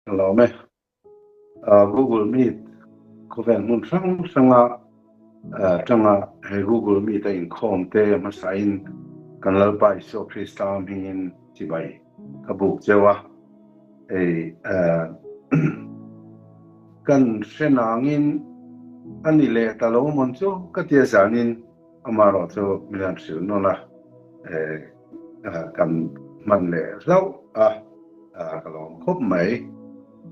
Ka lawm e. Google Meet khawvel hmun hrang hranga tanga he Google Meet a inkhawm te hmasain kan Lalpa Isua Krista hmingin chibai ka buk cheu a. Hei kan hre nangin a ni leh ta lo mawn chu ka tia zanin amaherawh chu min han hrilh nawn a. Kan hman leh hlauh a, ka lawm khawp mai.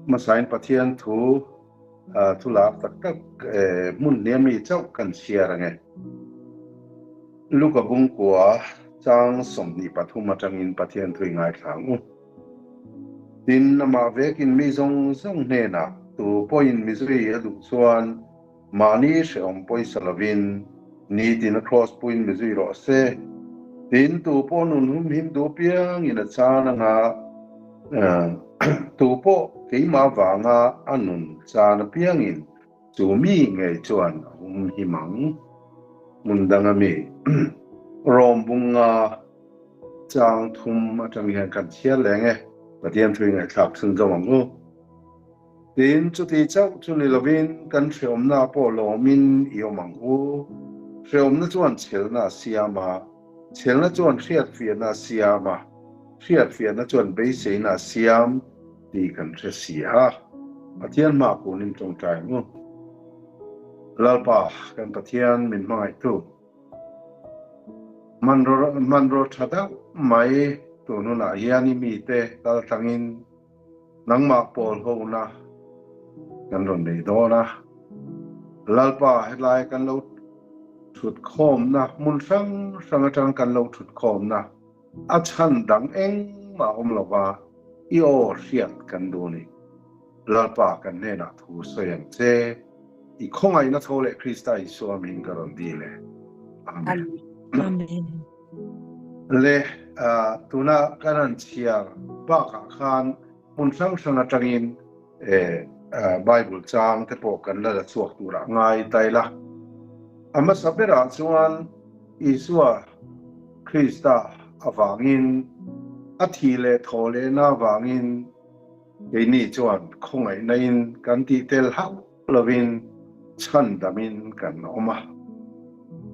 Hmasain Pathian thu thu lak tak tak hmun hnia mi chauh kan chhiar ange. Luka bungkua chang 23 atangin Pathian thu i ngaithla ang u. Tin, amah vekin mi zawng zawng hnenah tu pawhin mizui a duh chuan Mahni hrehawm pawisa lovin nitin a cross puiin mi zui rawh se. Tin, tu pawh nun hum him duh piangin a chan anga, tu pawh keimah vanga a nun chan apiangin chu mi ngei chuan a hum him ang. Hmun danga mi Rom bunga chang thum atang hian kan chhiar leng e. Pathian thu i ngaihthlak chhunzawm ang u. Tin, chuti chauh chu ni lovin kan hrehawmna pawh lawmin i awm ang u. Hrehawmna chuan chhelna a siam a, chhelna chuan hriatfiahna a siam a, hriatfiahna chuan beiseina a siam tih kan hre si a. Pathian hma kunin tawngtai ang u. Lalpa, kan Pathian min hmangaihtu, hmanraw tha deuh mai tun hunah hian i mite kal tlangin, Nangmah pawl hona kan rawn nei dawn a, Lalpa helai kan lo thut khawmna hmun hrang hrang atang kan lo thut khawmna a chhan dang engmah awm lova i aw hriat kan duh a ni. Lalpa kan hnenah thu sawi ang che, i khawngaihna tho leh Krista Isua hming ka rawn dil e. Amen. Amen. Le tuna kan han chhiar bakah khan hmun hrang hrang atangin Bible chang te pawh kan la la chhuak turah ngai ta ila. A hmasa berah chuan Isua Krista avangin a thih leh thaw lehna avangin keini chuan khawngaihna in kan tih tel hauh lovin chhandamin kan awm a.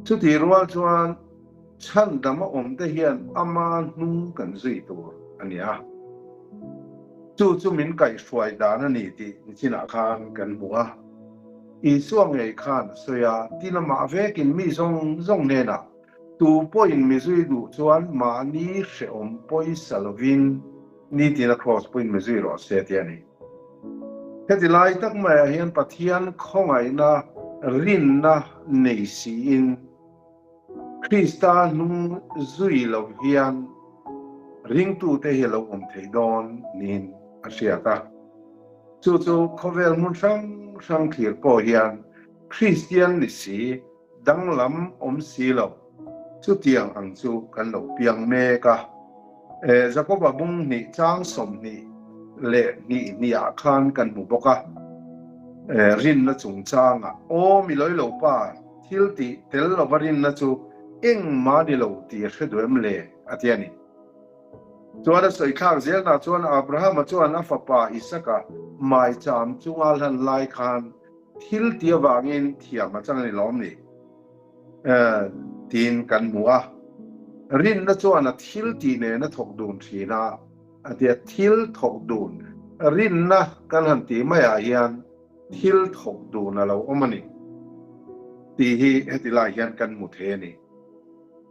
Chutih rual chuan chhandam a awm te hian ama hnung kan zui tur a ni a. Chu chu min kaihhruai dan a ni tih nichinah khan kan hmu a. Isua ngei khan a sawi a, Ti lamah vekin mi zawng zawng hnenah tu pawhin mi zui duh chuan mahni hrehawm pawisa lovin nitin a kraws pawhin mi zui rawh se tih a ni. Heti lai tak maiah hian Pathian khawngaihna rinna nei siin Krista hnung zui lo hian ringtute hi a lo awm thei dawn niin a hriat a. Chu chu khawvel hmun hrang hrang thlir pawh hian Kristian ni si danglam awm si lo, chutiang ang chu kan lo piang mek a. Jakoba bung hnih chang 22 hnih ah khan kan hmu bawk a, rinna chungchangah, Aw mi lawi lo pa, thil tih tel lova rinna chu engmah ni lo tih a hre duh em le? a ti a ni. Chuan a sawi thlak zelna chuan Abrahama chuan a fapa Isaka maicham chunga hlan lai khan Thil ti avangin thiam a chang a ni lawm ni? Tiin kan hmu a. Rinna chuan a thil tih nen a thawk dun thin a, a ti a. Thil thawk dun, rinna kan han tih maiah hian thil thawk dun a lo awm a ni tih hi heti lai hian kan hmu thei a ni.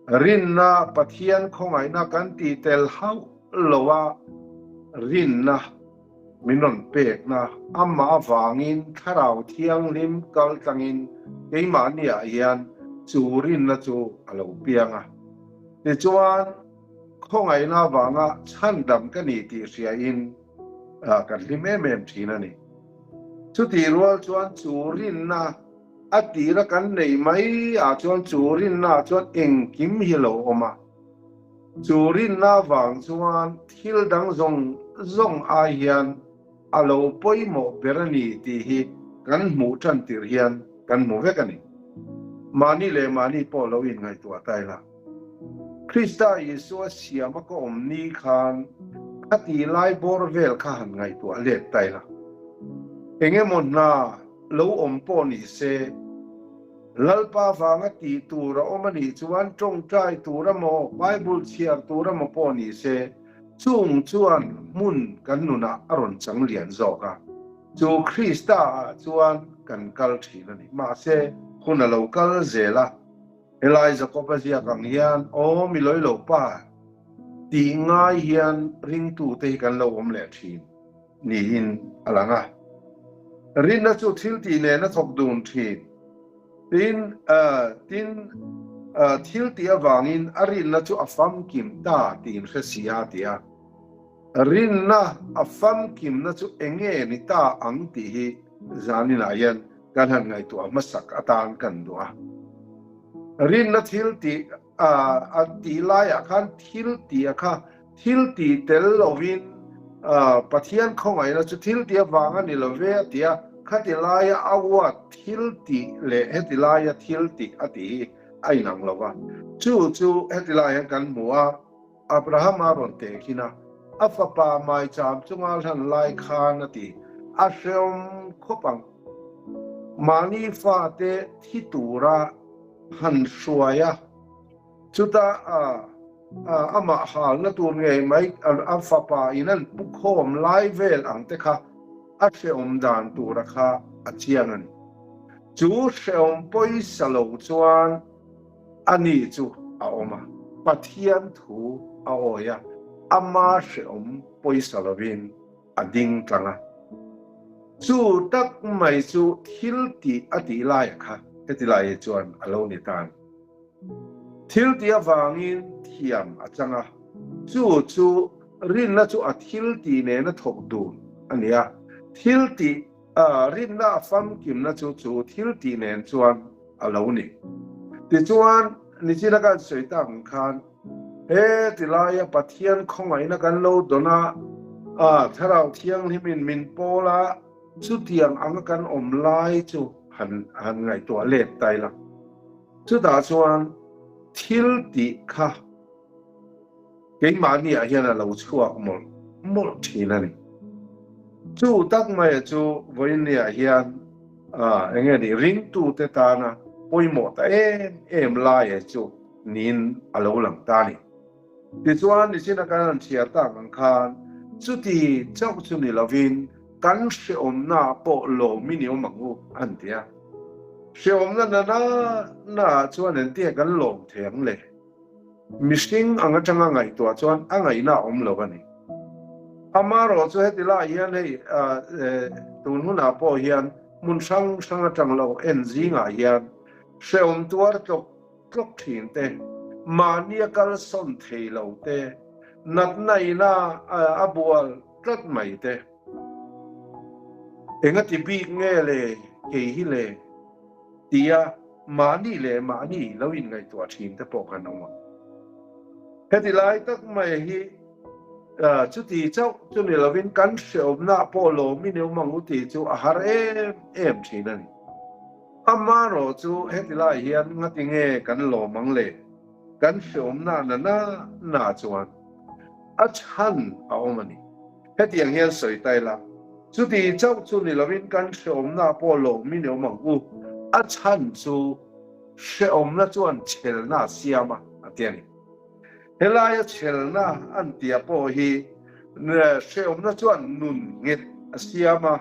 Rinna, Pathian khawngaihna kan tih tel hauh lo a, rinna, Min rawn pekna amah avangin Thlarau Thianghlim kal tlangin keimahniah hian chu rinna chu a lo piang a. Tichuan, khawngaihna avanga chhandam ka ni tih hriain kan hlim em em thin a ni. Chutih rual chuan chu rinna a tira kan neih mai ah chuan chu rinna ah chuan engkim hi a lo awm a. Chu rinna vang chuan thil dang zawng zawng ai hian a lo pawimawh ber a ni tih hi kan hmuh tan tir hian kan hmu vek a ni. Mahni leh mahni pawh lo inngaihtuah ta ila. Krista Isua siama ka awm ni khan Khati lai bawr vel kha han ngaihtuah let ta ila. Engemaw hna lo awm pawh ni se, Lalpa vanga tih tur a awm a nih chuan tawngtai tur emaw, Bible chhiar tur emaw pawh ni se, chung chuan hmun kan nunah a rawn chang lian zawk a. Chu Krista ah chuan kan kal thin a ni. Mahse, hun a lo kal zel a. Helai Jakob-a ziak ang hian, Aw mi lawi lo pa, tih ngai hian ringtute hi kan lo awm leh thin niin a lang a. Rinna chu thil tih nen a thawk dun thin. Tin, tin, thil tih avangin a rinna chu a famkim ta tiin hre si a, ti a. Rinna a famkimna chu enge ni ta ang tih hi zaninah hian kan han ngaihtuah hmasak atan kan duh a. Rinna thil tih a tih laiah khan thil tih a kha thil tih tel lovin Pathian khawngaihna chu thil tih avang a ni lo ve a ti a, khati laia a uat thil tih leh heti laia thil tih a tih hi a inang lo va. Chu chu heti lai hian kan hmu a. Abrahama rawn tehkhin a, a fapa maicham chunga hlan lai khan a ti, A hrehawm khawp ang. Mahni fate thi tura han hruai a, chutah amah halna tur ngei mai a fapa in an pu khawm lai vel ang te kha a hrehawm dan tura kha a chiang a ni. Chu hrehawm pawisa lo chuan Ani chu a awm a, Pathian thu a awi a, ama hrehawm pawisa lovin a ding tlang a. Chu tak mai chu thil tih a tih laia kha heti lai hi chuan a lo ni ta a ni. Thil tih avangin thiam a chang a, chu chu rinna chu a thil tih nena thawk dun a ni a, thil tih rinna a famkimna chu chu thil tih nen chuan a lo ni. Tichuan, nichina kan sawi tak ang khan, he ti laia Pathian khawngaihna kan lo dawn a, a Thlarau Thianghlimin min pawl a, chutiang anga kan awm lai chu han han ngaihtuah let ta ila. Chutah chuan thil tih kha keimahniah hian a lo chhuak mawlh mawlh thin a ni. Chu tak maia chu vawiinniah hian eng nge ni ringtute tana pawimawh ta em em laia chu niin a lo lang ta a ni. Tichuan nichina kan han chhiar tak ang khan chuti chauh chu ni lovin kan hrehawmna pawh lawmin i awm ang u an ti a. Hrehawmna nana naah chuan engtiang kan lawm thei ang le? Mihring ang atanga ngaihtuah chuan a ngaihna a awm lo a ni. Amaherawh chu heti lai hian hei tun hunah pawh hian hmun hrang hrang atang lo en zingah hian hrehawm tuar tlawk tlawk thin te, mahnia kalsawn thei lo te, natna ina a bual tlat mai te. Engati bik nge le kei hi le? Tia mahni leh mahni lo inngaihtuah thin te pawh kan awm ang. Heti lai tak mai hi chuti chauh chu ni lovin kan hrehawmna pawh lawmin i awm ang u tih chu a har em em thin a ni. Amaherawh chu heti lai hian ngati nge kan lawm ang le? Kan hrehawmna na na na chuan a chhan a awm a ni. Hetiang hian sawi ta ila, chuti chauh chu ni lovin kan hrehawmna pawh lawmin i awm ang u, a chhan chu hrehawmna chuan chhelna a siam a, a ti a ni. Helaia chhelna an tia pawh hi hrehawmna chuan nun nghet a siam a,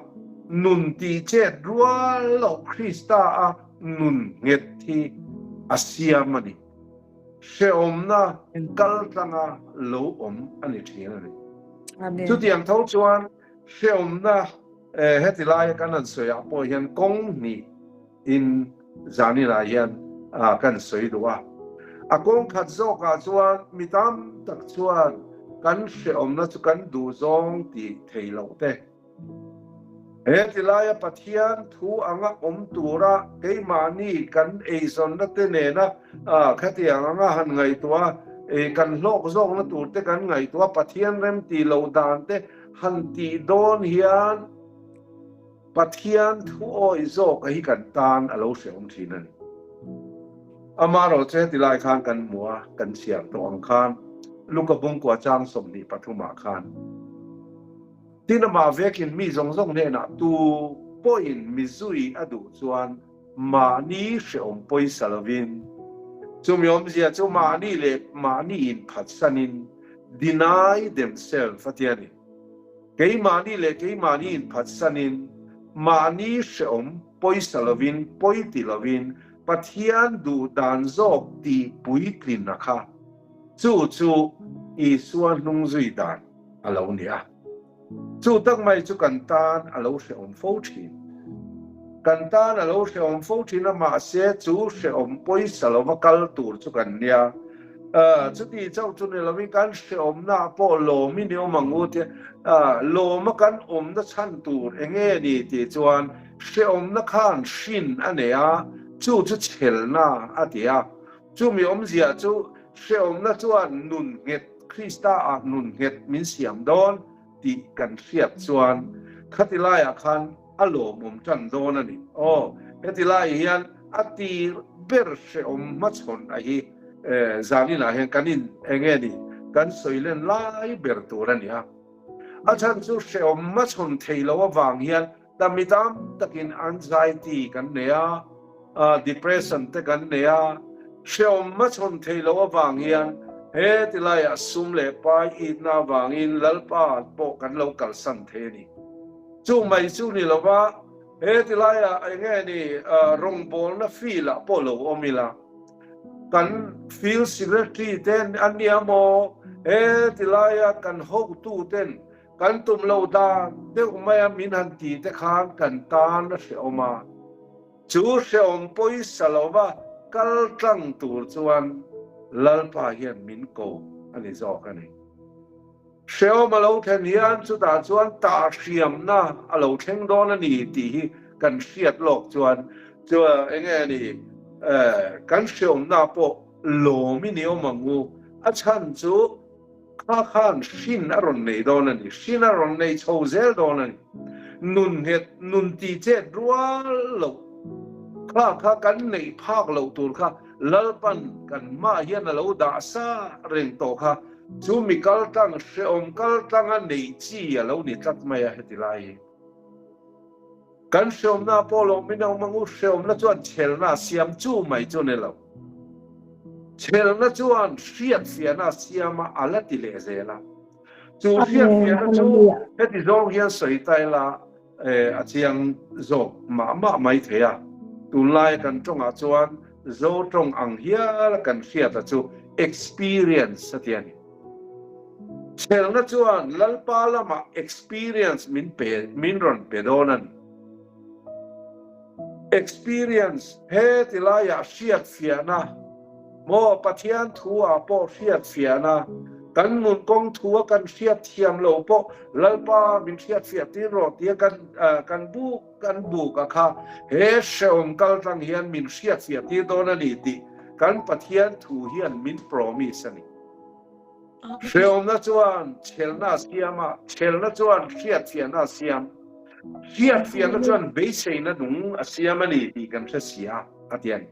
nun tih chet rual loh Krista a nun nghet hi a siam a ni. Hrehawmna kal tlanga lo awm a ni thin a ni. Chutiang tho chuan hrehawmna heti laia kan han sawiah pawh hian kawng hnih in zaninah hian kan sawi duh a. A kawng khat zawkah chuan mi tam tak chuan kan hrehawmna chu kan duh zawng tih thei loh te, He ti laia Pathian thu anga awm tura keimahni kan eizawnna te nena khatiang anga han ngaihtuah a, kan hlawk zawkna tur te kan ngaihtuah a, Pathian rem tih loh dan te han tih dawn hian Pathian thu awih zawk a hi kan tan a lo hrehawm thin a ni. Amaherawh chu heti lai khan kan hmu a, kan chhiar tawh ang khan Luka Bungkua chang 23 ah khan. Tin, amah vekin mi zawng zawng hnenah tu pawhin mi zui a duh chuan mahni hrehawm pawisa lovin, chumi awmzia chu mahni leh mahni inphatsanin, deny themselves, a ti a ni. Keimahni leh keimahni inphatsanin, mahni hrehawm pawisa lovin, pawi ti lovin, Pathian duh dan zawk tih puitlin a kha. Chu chu Isua hnungzui dan a lo ni a. Chu tak mai chu kan tan a lo hrehawm fo thin. Kan tan a lo hrehawm fo thin a, mahse chu hrehawm pawisa lova kal tur chu kan nia. Chuti chauh chu ni lovin kan hrehawmna pawh lawmin i awm ang u tia lawma kan awmna chhan tur eng nge ni tih chuan hrehawmna khan hrin a nei a, chu chu chhelna a ti a. Chumi awmzia chu hrehawmna chuan nun nghet, Krista ah nun nghet min siam dawn tih kan hriat chuan khati laiah khan a lawmawm tan dawn a ni. Aw, heti lai hian a tir ber hrehawm hmachhawn a hi zaninah hian kan in eng nge ni kan sawi len lai ber tur a ni a. A chhan chu hrehawm hmachhawn thei lo avang hian Tami tam takin anxiety kan nei a, depression te kan nei a, hrehawm hmachhawn thei loh avang hian he ti laiah sum leh pai itna avangin Lalpa pawh kan lo kalsan thei a ni. Chu mai chu ni lova he ti laiah eng nge ni rawngbawlna field ah pawh lo awm ila, kan field secretary ten an nia maw, he ti laia kan hotu ten Kan tum lo dan deuh maia min han ti te khan kan tan a hrehawm a, chu hrehawm pawisa lova kal tlang tur chuan Lalpa hian min ko a ni zawk a ni. Hrehawm a lo thlen hian chutah chuan tah hriamna a lo thleng dawn a ni tih hi kan hriat lawk chuan chu enge a ni kan hrehawmna pawh lawm i ni awm ang u, a chhan chu Kha khan hrin a rawn nei dawn a ni, hrin a rawn nei chho zel dawn a ni. Nun nghet, nun ti chet rual loh kha kha kan neih phak loh tur kha Lalpan kan hmaah hian a lo dah sa reng tawh kha chu mi kaltlang, hrehawm kaltlanga neih chi a lo ni tlat mai a heti lai hi. Kan hreawmna pawh lo min awm ang u, hreawmna chuan chhelna a siam chu mai chu ni lo. Chhelna chuan hriatfiahna a siam a, a la ti leh zel a. Chu hriatfiahna chu heti zawng hian sawi ta ila a chiang zawk mah mah mai thei a. Tunlaia kan tawngah chuan Zo tawng ang hiala kan hriata chu experience a ti a ni. Chhelna chuan Lalpa lamah experience min pe, min rawn pe dawn a ni. Experience, he ti laiah hriatfiahna, maw Pathian thu ah pawh hriatfiahna, kan nun kawng thu a kan hriatthiam lo pawh Lalpa min hriatfiah tir rawh tia kan kan buk kan buk a kha he hrehawm kaltlang hian min hriatfiah tir dawn a ni tih kan Pathian thu hian min promise a ni. Hrehawmna chuan chhelna a siam a, chhelna chuan hriatfiahna a siam. Hriatfiahna chuan beiseina nung a siam a ni tih kan hre si a, a ti a ni.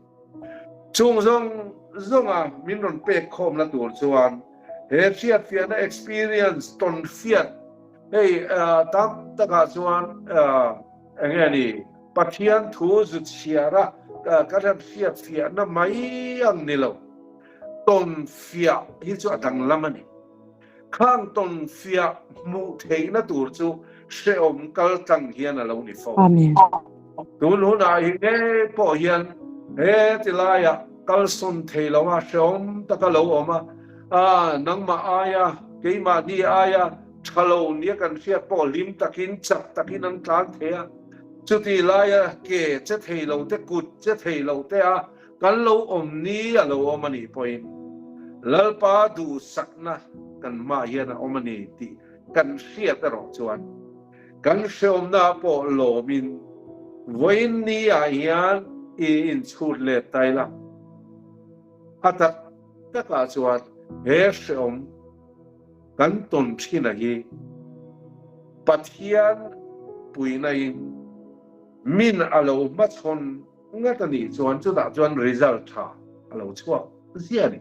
Chung zawng zawnga min rawn pek khawmna tur chuan he hriatfiahna experience tawnhriat hei tam takah chuan eng nge ni Pathian thu zu chhiara kan han hriatfiahna mai ang ni lo. Tawn fiah hi chu a danglam a ni. Khang tawn fiah hmuh theihna tur chu hrehawm kal tlang hian a lo ni fo. Amen. Tun hunah hi ngei pawh hian he ti laiah kalsawn thei lo a, hrehawm taka lo awm a, a nangmah aia, keimahni aia tha lo nia kan hriat pawh hlim takin, chak takin an tlan thei a. Chuti laia ke che thei lo te, kut che thei lo te a Kan lo awm ni a lo awm a nih pawhin Lalpa duhsakna kan hmaah hian a awm a ni tih kan hriat erawh chuan kan hreawmna pawh lawmin vawiin ni ah hian i inchhut let ta ila. A tak takah chuan he hreawm kan tawn thina hi Pathian puina in min a lo hmachhawn Ngat a nih chuan chutah chuan result tha a lo chhuak ziah a ni.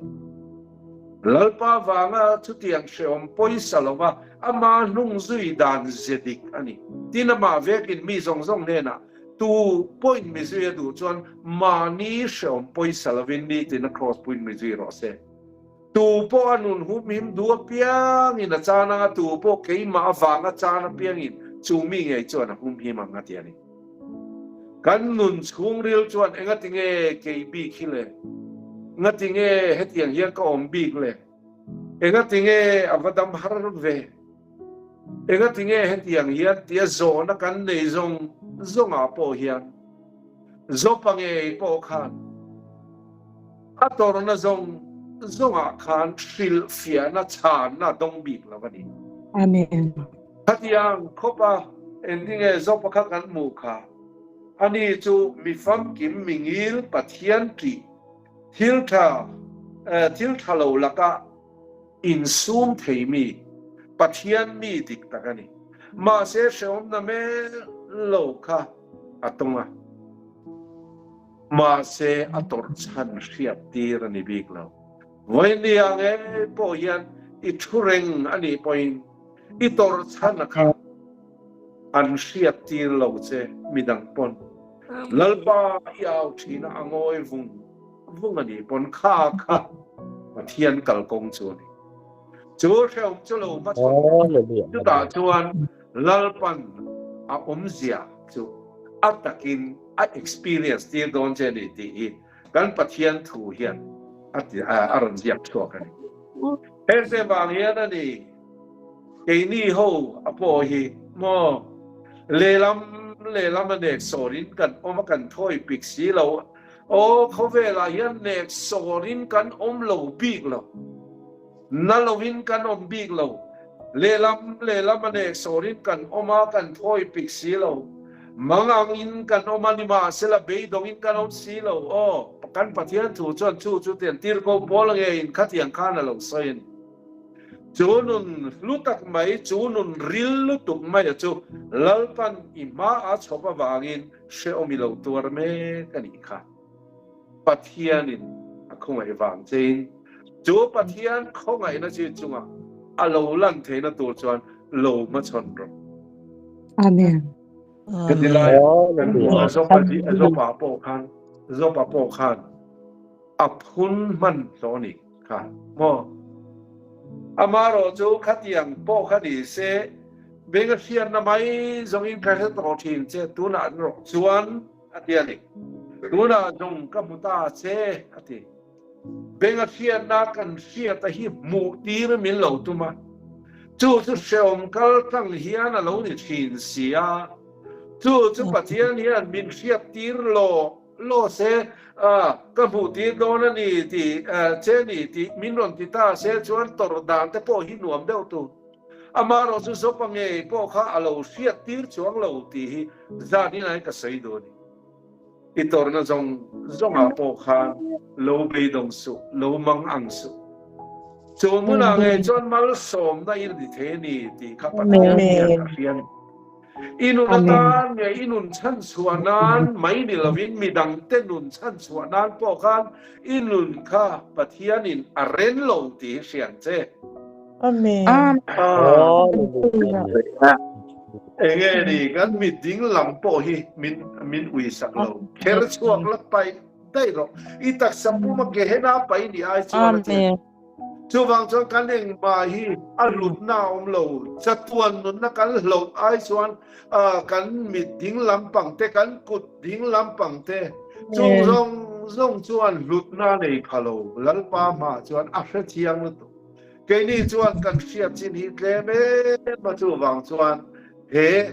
Lalpa vanga chutiang hrehawm pawisa lova ama hnung zui dan ze dik a ni. Tin, amah vekin mi zawng zawng hnenah tu pawhin mi zui a duh chuan mahni hrehawm pawisa lovin nitin a kraws puiin mi zui rawh se. Tu pawh a nun humhim duh apiangin a chan anga tu pawh keimah avanga chan apiangin chu mi ngei chuan a humhim ang a ti a ni. Kan nun chhungril chuan engati nge kei bik hi le? Ngati nge hetiang hian ka awm bik le? Engati nge a va dam har ve? Engati nge hetiang hian tia zawhna kan nei zawng zawngah pawh hian Zopa ngei pawh khan a tawrhna zawng zawngah khan hrilhfiahna chhanna a dawng bik lo a ni. Amen. Khatiang khawpa engtinge Zopa kha kan hmuh kha? Ani chu mi famkim, mi ngil, Pathian ṭih, thil ṭha, thil ṭha lo laka insum thei mi, Pathian mi dik tak a ni. Mahse hrehawmna mel lo kha a tawng a. Mahse a tawrh chhan hriat tir a ni bik lo. Vawinia ngei pawh hian i thu reng a nih pawhin i tawrh chhan a kha an hriat tir lo che midang pawn. Lalpa i au thin a a ngawi vung vung a nih pawn kha kha Pathian kalkawng chu a ni. Chu hrehawm chu lo hmachhawn rawh. Chutah chuan Lalpan a awmzia chu a takin a experience tir dawn che a ni tih hi kan Pathian thu hian a ti a rawn ziak chhuak a ni. Hengte vang hian a ni keini ho a pawh hi maw lehlam lehlam a nek sawrin kan awm a kan thawi pik si lo aw khawvelah hian nek sawrin kan awm lo bik lo. Na lovin kan awm bik lo. Lehlam lehlam a nek sawrin kan awm a, kan thawi pik si lo. Mangang in kan awm a, nimahsela beidawngin kan awm si lo. Aw, kan Pathian thu chuan chu chu tiang tirko pawl ngeiin khatiang khan a lo sawi a ni. Chu nun hlu tak mai, chu nun ril lutuk maia chu Lalpan i hma a chhawp avangin hrehawm i lo tuar mek a nih kha. Pathianin a khawngaih vang chein chu Pathian khawngaihna chi chungah a lo lan theihna tur chuan lo hmachhawn rawh. Amen. Ka ti lai kan hmu a Zopa Zopa pawh khan Zopa pawh khan a phun hman hlawh ni kha maw amarawh chu khatiang pawh kha ni se beng a hriatna mai zawngin ka hre tawh thin che tunah an rawh chuan A ti a ni. Tunah zung ka hmu ta che, a ti. Benga hriatna kan hriata hi hmuh tir min lo tum a. Chu chu hrehawm kal tlang hian a lo ni thin si a. Chu chu Pathian hian min hriat tir law law se, ka hmuh tir dawn a ni tih che ni tih min rawn ti ta se chuan tawrh dan te pawh hi nuam deuh tur. Amaherawh chu Zopa ngei pawh kha a lo hriat tir chuang lo tih hi zan inah hian ka sawi duh a ni. I tawrhna zawng zawngah pawh khan lo beidawng suh, lo mang ang suh. Chu hmunah ngei chuan malsawmna i ni thei a ni tih kha Pathian hian a hria a ni. I nun atan nge i nun chhanchhuah nan mai ni lovin midangte nun chhanchhuah nan pawh khan i nun kha Pathianin a ren lo tih hi hria ang che. Amen. Enge ni kan mit ding lam pawh hi min min ui sak lo. Kher chhuak la pai daih rawh. I taksa puma Gehenna pai ni ai chuan a che. Chuvang chuan kan engmah hi a hlutna a awm lo. Chatuan nunna kan hloh ai chuan kan mit ding lampang te, kan kut ding lampang te chung zawng zawng chuan hlutna a nei pha lo. Lalpa hmaah chuan a hrethiang lutuk. Keini chuan kan hriat chin hi tlem em a, chuvang chuan He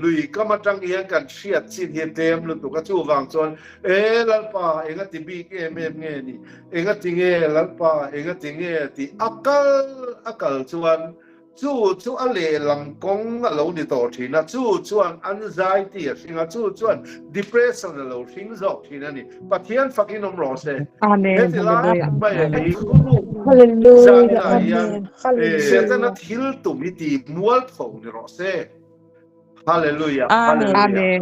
lui kam atang hian kan hriat chin hi tlem lutuk a, chuvang chuan e Lalpa enga ti bik em em nge ni, enga ti nge Lalpa enga ti nge tih a kal a kal chuan chu chu a lehlam kawng a lo ni tawh thin a, chu chuan anxiety a hring a, chu chuan depression a lo hring zawk thin a ni. Pathian fakin awm rawh se. Amen. Heti lai Hallelujah. mai hi Hallelujah. Zanina hian Amen. Hallelujah. Setana thil tum hi ti mual tho ni rawh se. Hallelujah. Amen. Hallelujah. Amen.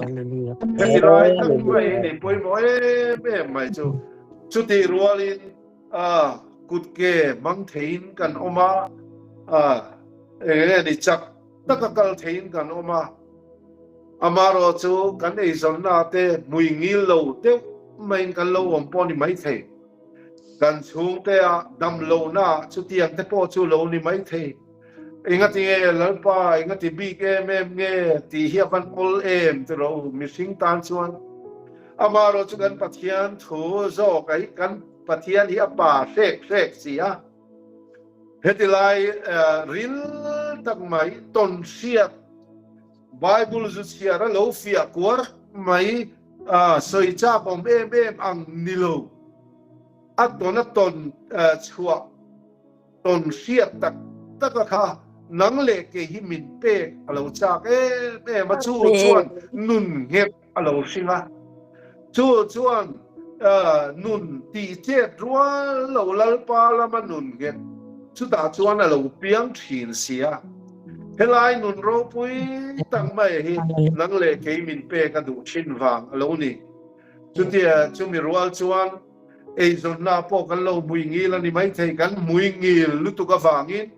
Hallelujah. Heti lai tak mai hi ni pawimawh em em mai chu. Chuti rualin Kutke hmang theiin kan awm a, eng nge ni chak taka kal theiin kan awm a. Amaherawh chu kan eizawnna te hmui ngil lo deuh maiin kan lo awm pawh a ni maithei. Kan chhungte ah dam lohna ah chutiang te pawh chu lo ni maithei. Engati nge Lalpa engati bik em em nge tih hi a van awl em ti rawh u mihring tan chuan. Amaherawh chu kan Pathian thu zawk a hi kan Pathian hi a pa hrek hrek si a. Heti lai ril tak mai tawn hriat Bible zu chhiar a lo fiah kuar mai sawi chak awm em em ang ni lo. A tawn a tawn chhuah tawn hriat tak tak a kha nang leh kei hi min pek a lo chak em em a, chu chuan nun nghet a lo hring a, chu chuan nun tih chet rual lo Lalpa lama nun nghet chutah chuan a lo piang thin si a. Helai nun ropui tak mai hi nang leh kei min pek a duh thin vang a lo ni. Chutia chumi rual chuan eizawnna pawh kan lo hmui ngil a ni maithei, kan hmui ngil lutuk avangin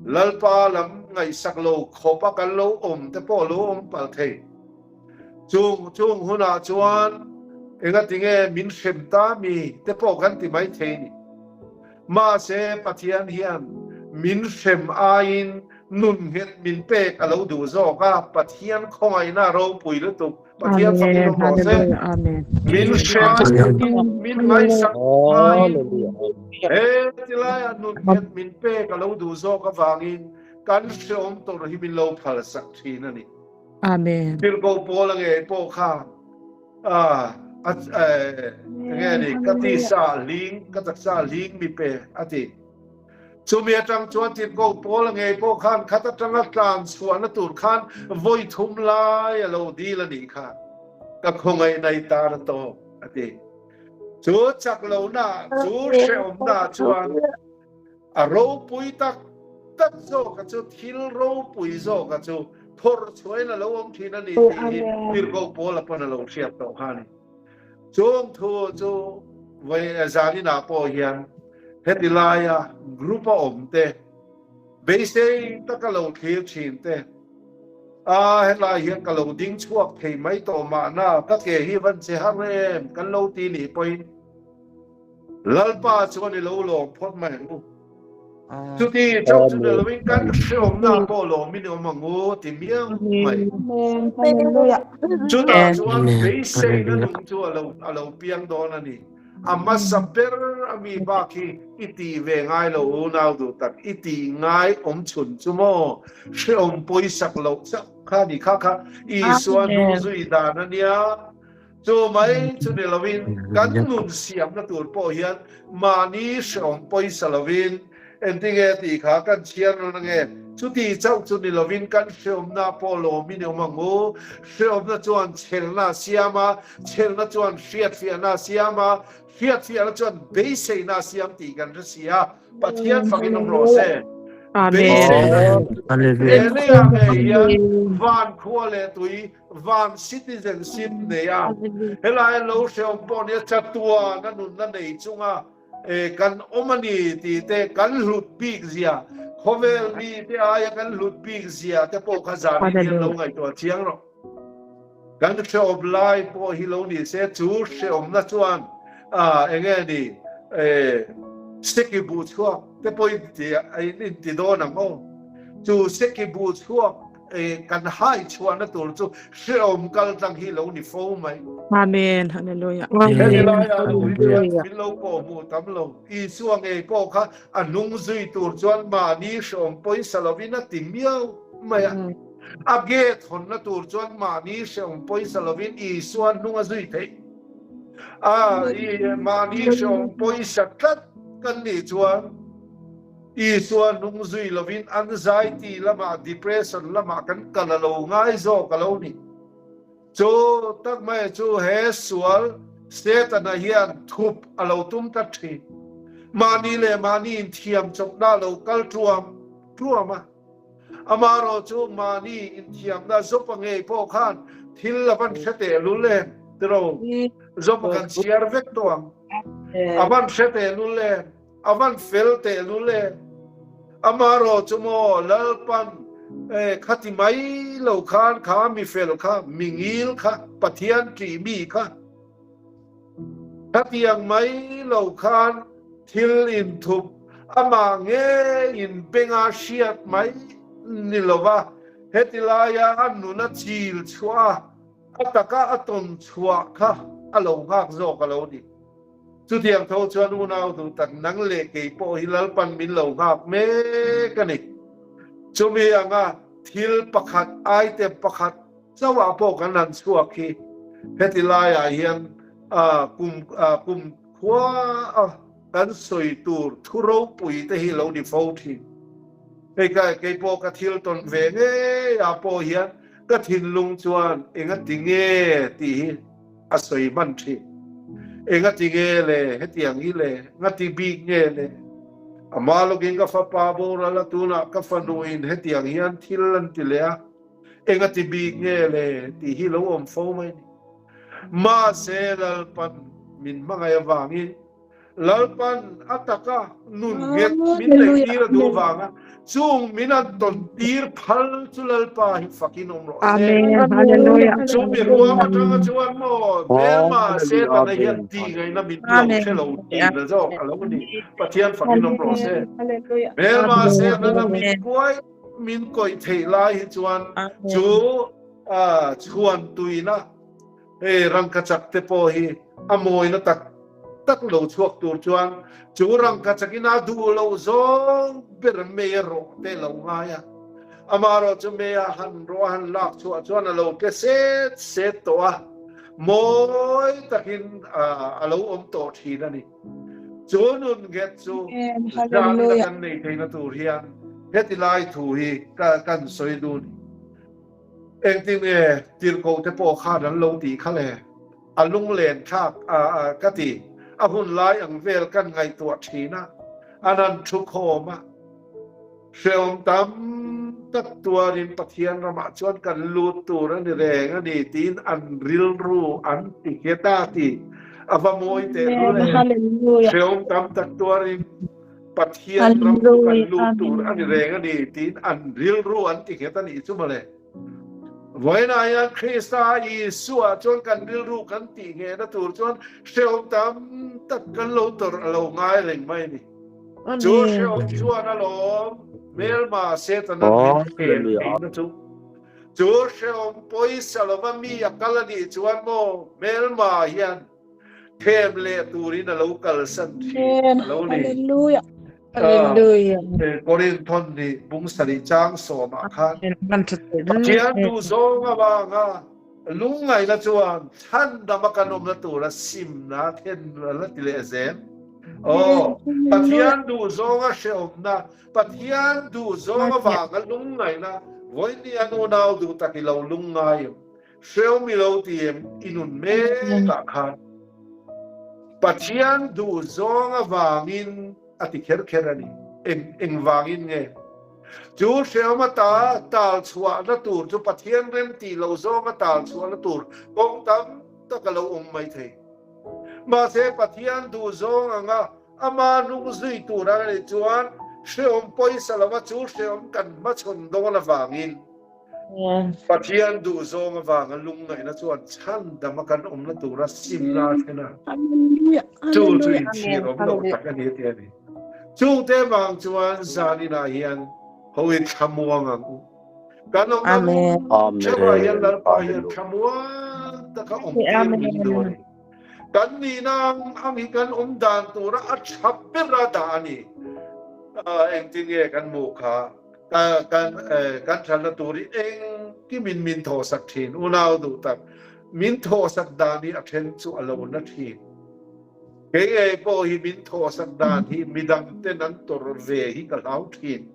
Lalpa lam ngaihsak lo khawpa kan lo awm te pawh lo awm palh thei. Chung chung hunah chuan engatinge min hrem ta mi te pawh kan ti mai thei ni. Mahse Pathian hian min hrem aiin nun nghet min pek a lo duh zawk a, Pathian khawngaihna ropui lutuk Pathian fakin awm rawh se. Min hrem aiin min ngaihsak aiin he tilaiah nun nghet min pek a lo duh zawk avangin kan hreawm tawrh hi min lo phalsak thin a ni. Amen. Tirhkoh Paul a ngei pawh kha a nge ni ka tisa hling ka taksa hling mi pe a ti. Chumi atang chuan Tirhkoh Paul a ngei pawh khan khat atanga tlan chhuahna tur khan vawi thum lai a lo dil a nih kha. Ka khawngaih nai tan a tawk a ti. Chu chak lohna chu hrehawmna chuan A ropui tak tak zawka chu thil ropui zawka chu thawrh chhuahin a lo awm thin a ni tih hi Tirhkoh Paula pawn a lo hriat tawh kha a ni. Chung thu chu vawi zaninah pawh hian heti laia group a awm te, beisei taka lo thlir thin te, a hetlai hian ka lo ding chhuak thei mai tawh mahna ka ke hi van che har em kan lo ti nih pawhin, Lalpa chuan i lo lawm phawt mai ang u. Chuti chauh chu ni lovin kan hreawmna pawh lawmin i awm ang u ti miau mai. Chutah chuan beiseina nung chu a lo a lo piang dawn a ni. A hmasa ber a mi bak hi i tih ve ngai lo unau duh tak, i tih ngai awm chhun chu maw hreawm pawisak loh chauh kha a ni kha kha Isua hnung zui dan a nia. Chu mai chu ni lovin kan nun siamna tur pawh hian mahni hreawm pawisa lovin engtinge tih kha kan chhiar nawn ange. Chuti chauh chu ni lovin kan hreawmna pawh lawmin i awm ang u. Hreawmna chuan chhelna a siam a, chhelna chuan hriatfiahna a siam a, hriatfiahna chuan beiseina a siam tih kan hre si a. Pathian fakin awm rawh se. Beiseina he leiah ngei hian van khua leh tui Van citizenship nei a, helai lo hreawm pawh nia chatuan a nunna nei chunga kan awm a ni tih te kan hlut bik zia, khawvel mi te aia kan hlut bik zia te pawh kha zanin hian lo ngaihtuah chiang rawh. Kan hreawm lai pawh hi lo ni se chu hreawmna chuan enge ni seki buh chhuak te pawh in ti dawn ang aw. Chu seki buh chhuak Kan hai chhuahna tur chu hreawm kal tlang hi lo ni fo mai. Amen. Hallelujah. Hemi laiah duh hi chuan min lo pawh hmuh tam lo. Isua ngei pawh kha a hnung zui tur chuan mahni hreawm pawisa lovin a ti miau mai a. A gate hawnna tur chuan mahni hreawm pawisa lovin Isua hnung a zui theih. A mahni hreawm pawisa tlat kan nih chuan Isua hnung zui lovin anxiety lamah, depression lamah kan kal a lo ngai zawk a lo ni. Chu tak mai chu he sual Setana hian thup a lo tum tlat thin. Mahni leh mahni inthiam chawpna a lo kal tuam tuam a. Amaherawh chu mahni inthiamna Zopa ngei pawh khan thil a van hre teh lul em tiro? Zopa kan chhiar vek tawh ang. A van hre teh lul em? A van fel tehlul e. Amarawh chu maw Lalpan e khati mai lo khan kha mi fel kha, mi ngil kha, Pathian ṭih mi kha, khatiang mai lo khan thil inthup amah ngeiin benga hriat mai ni lova heti laia a nuna chil chhuah a, a taka a tawn chhuah kha a lo nghak zawk a lo ni. Chutiang tho chuan unau duh tak nang leh kei pawh hi Lalpan min lo nghak mek a ni. Chumi anga thil pakhat item pakhat chauhah pawh kan han chhuak hi heti laiah hian kum kum khua a kan sawi tur thu ropui te hi lo ni fo thin. Hei ka kei pawh ka thil tawn ve ngei ah pawh hian ka thinlung chuan engati nge tih hi a sawi hman thin. Engati nge le? Hetiang hi le? Ngati bik nge le? Ama lawkin ka fapa boral a tunah ka fanuin hetiang hian thil an ti leh a, engati bik nge le? Tih hi lo awm fo mai ni. Mahse Lalpan min hmangaih avangin Lalpan a taka nun nghet min neih tir a duh avanga chung min an tawn tir phal chu Lalpa hi fakin awm rawh se. Amen. Hallelujah. Chu mi ruam atanga chuan maw hmelma Setana hian tih ngaihna min lo hre lo tih na zawk a lo ni. Pathian fakin awm rawh se. Hmelma Setana min kuai min kawih theih lai hi chuan chu chhuan tuina Hei rangkachak te pawh hi a mawina tak tak lo chhuak tur chuan chu rangkachak in a duh loh zawng ber mei a rawh te lo ngai a. Amaherawh chu mei a han rawh a han lak chhuah chuan a lo tle set set tawh a, mawi takin a lo awm tawh thin a ni. Chu nun nghet chu zanina kan nei theihna tur hian heti lai thu hi kan sawi dun. Engtin nge tirhkoh te pawh khan an lo tih kha le? A lunglen thlak a ka ti. A hun lai ang vel kan ngaihtuah thin a, an han thu khawm a. Hrehawm tam tak tuarin Pathian ramah chuan kan lut tur a ni reng a ni tiin an rilru an ti nghet a ti. A va mawi teh lul e. Hrehawm tam tak tuarin. Pathian ram chu kan lut tur a ni reng a ni tiin an rilru an ti nghet a nih chu mawle. Vawiinah hian Krista Isua chuan kan rilru kan tih nghehna tur chuan hrehawm tam tak kan lo tawrh a lo ngai reng mai a ni. Chu hrehawm chuan alawm hmelma Setana min hel theihna chu. Chu hrehawm pawisa lova mi a kal a nih chuan maw hmelma hian Them leh turin a lo kalsan thin a lo ni. Hallelujah. Korinthon ni bung sarih chang sawmah khan Pathian duh zawng avanga lungngaihna chuan chhandama kan awmna tura simna then a la ti leh zel. Aw, Pathian duh zawnga hrehawmna, Pathian duh zawng avanga lungngaihna, vawiin an unau duh tak i lo lungngai em? Hreu mi lo ti em i nun mek ah khan Pathian duh zawng avangin a ti kher kher a ni. Eng eng vangin nge? Chu hreawm ata tal chhuahna tur chu Pathian rem tih lo zawnga tal chhuahna tur kawng tam tak a lo awm mai thei. Mahse Pathian duh zawng anga ama hnung zui tur a nih chuan hreawm pawisa lova chu hreawm kan hmachhawn dawn avangin Pathian duh zawng avanga lungngaihna chuan chhandam a kan awmna tura simna a thlen a. Chu chu inchhir awm lo tak a ni a ti a ni. Chungte vang chuan zaninah hian ho i thlamuang ang u. Kan awmna hmun theuhah hian Lalpa hian thlamuang taka awm tir min duh a ni. Kan nihna ang hi kan awm dan tura a tha ber a dah a ni. Engtin nge kan hmuh kha? Kan kan thatna tur hi engkimin min thawhsak thin, unau duh tak min thawhsak dan hi a then chu a lo na thin. Kei ngei pawh hi min thawhsak dan hi midang ten an tawrh ve hi ka hlau thin.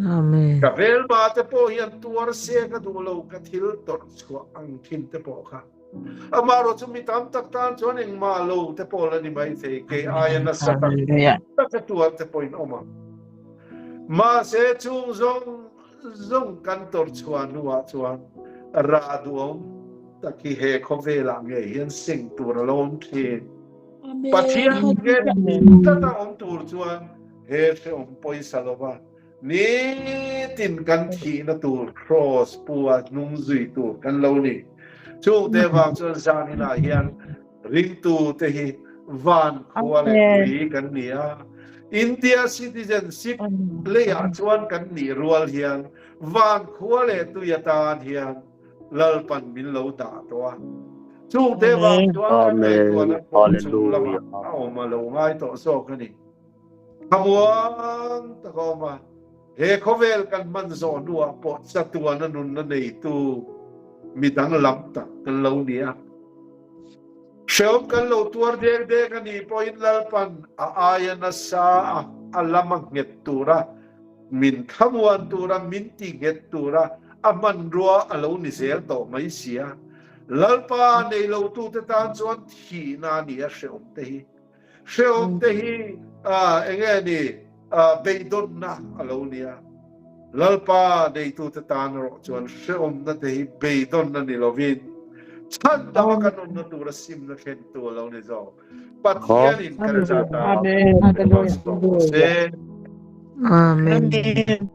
Amen. Ka hmelma te pawh hi an tuar se ka duh lo ka thil tawrh chhuah ang thin te pawh kha. Amaherawh chu mi tam tak tan chuan engmah lo te pawh la ni mai thei, kei aia nasa tak taka tuar te pawhin awm ang. Mahse chung zawng zawng kan tawrh chhuah hnuah chuan rah duhawm tak hi he khawvelah ngei hian seng tur a lo awm thin. Pathian nghet tlata awm tur chuan he hrehawm pawisa lova nitin kan thihna tur kraws pu a hnung zui tur kan lo ni. Chungte vang chuan zaninah hian ringtute hi van khua leh tui kan ni a. India citizenship leiah chuan kan nih rual hian van khua leh tui atan hian Lalpan min lo dah tawh a. Chungte vang chuan kan ngaihtuahna pawh chung lamah a awm a lo ngai tawh zawk a ni. Thlamuan tak a awm a, he khawvel kan hman zawh hnuah pawh chatuana nunna neitu mi danglam tak kan lo ni a. Hrehawm kan lo tuar dek dek a nih pawhin Lalpan a aia nasa a, a lama nghet tura Min thlamuan tura, min ti nghet tura a hmanrua a lo ni zel tawh mai si a. Lalpa nei lotute tan chuan thihna a ni a, hrehawm te hi. Hrehawm te hi eng nge ni, beidawnna a lo ni a. Lalpa neitute tan erawh chuan hrehawmna te hi beidawnna ni lovin chhandama kan awmna tura simna thlentu a lo ni zawk. Pathianin kan zata Amen. se. Amen. Amen.